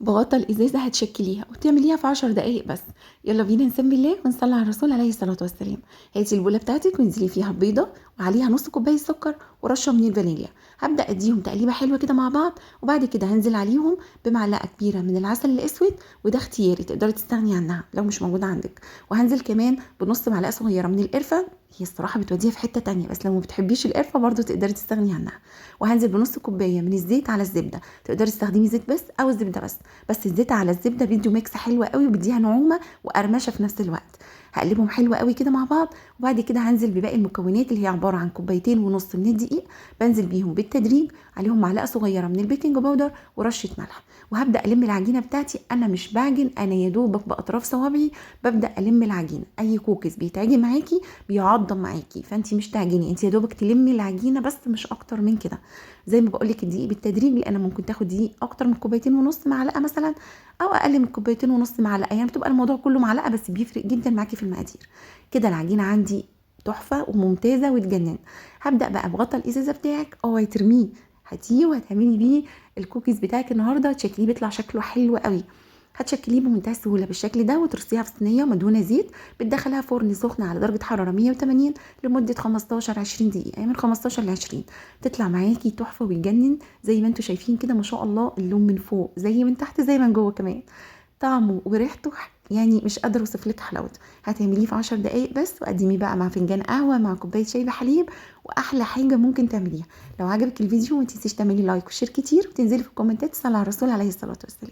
بغطا الازازه هتشكليها وتعمليها في 10 دقايق بس. يلا بينا نسمي الله ونصلي على الرسول عليه الصلاة والسلام. هاتي البوله بتاعتك وانزلي فيها بيضة وعليها نص كوباية سكر ورشه من الفانيليا. هبدا اديهم تقليبه حلوة كده مع بعض، وبعد كده هنزل عليهم بمعلقه كبيرة من العسل الاسود، وده اختياري تقدري تستغني عنها لو مش موجودة عندك. وهنزل كمان بنص معلقه صغيرة من القرفه، هي الصراحة بتوديها في حتة تانية، بس لو ما بتحبيش القرفه برضو تقدري تستغني عنها. وهنزل بنص كوباية من الزيت على الزبدة، تقدري تستخدمي زيت بس او الزبدة بس، بس الزيت على الزبدة بيدوا mix حلو قوي وبيديها نعومة وقرمشه في نفس الوقت. هقلبهم حلو قوي كده مع بعض، وبعد كده هنزل بباقي المكونات اللي هي عبارة عن كوبايتين ونص من الدقيق، بنزل بيهم بالتدريج، عليهم معلقه صغيرة من ال baking powder ورشه ملح. وهبدا الم العجينة بتاعتي. انا مش بعجن، انا يا دوبك باطراف صوابعي ببدا الم العجينة. اي كوكيز بيتعجن معاكي بيعضم معاكي، فانت مش تعجني، انت يا دوبك تلمي العجينة بس، مش اكتر من كده. زي ما بقول لك الدقيق بالتدريج، لان ممكن تاخد دقيق اكتر من كوبايتين ونص معلقه مثلا، او اقل من كوبايتين ونص معلقه، يعني بتبقى الموضوع كله معلقه، بس بيفرق جدا معاكي في المقادير. كده العجينة عندي تحفة وممتازة وتجنن. هبدا بقى بغطا الازازه بتاعك، اوعي ترميه، هاتيه وهتعملي بيه الكوكيز بتاعك النهارده. تشكليه بيطلع شكله حلو قوي، هتشكليه بمنتهى السهولة بالشكل ده، وترصيها في صينية مدهونه زيت، بتدخلها فرن سخن على درجه حرارة 180 لمدة 15 20 دقيقة، يعني من 15 ل 20. تطلع معاكي تحفة ويجنن زي ما انتم شايفين كده، ما شاء الله، اللون من فوق زي من تحت زي من جوه كمان، طعمه وريحته يعني مش قادرة اوصف لك حلاوته. هتعمليه في 10 دقايق بس، وقدميه بقى مع فنجان قهوة مع كوباية شاي بحليب، واحلى حاجة ممكن تعمليها. لو عجبك الفيديو ما تنسيش تعملي like و share كتير، وتنزلي في الكومنتات تصلي على الرسول عليه الصلاة والسلام.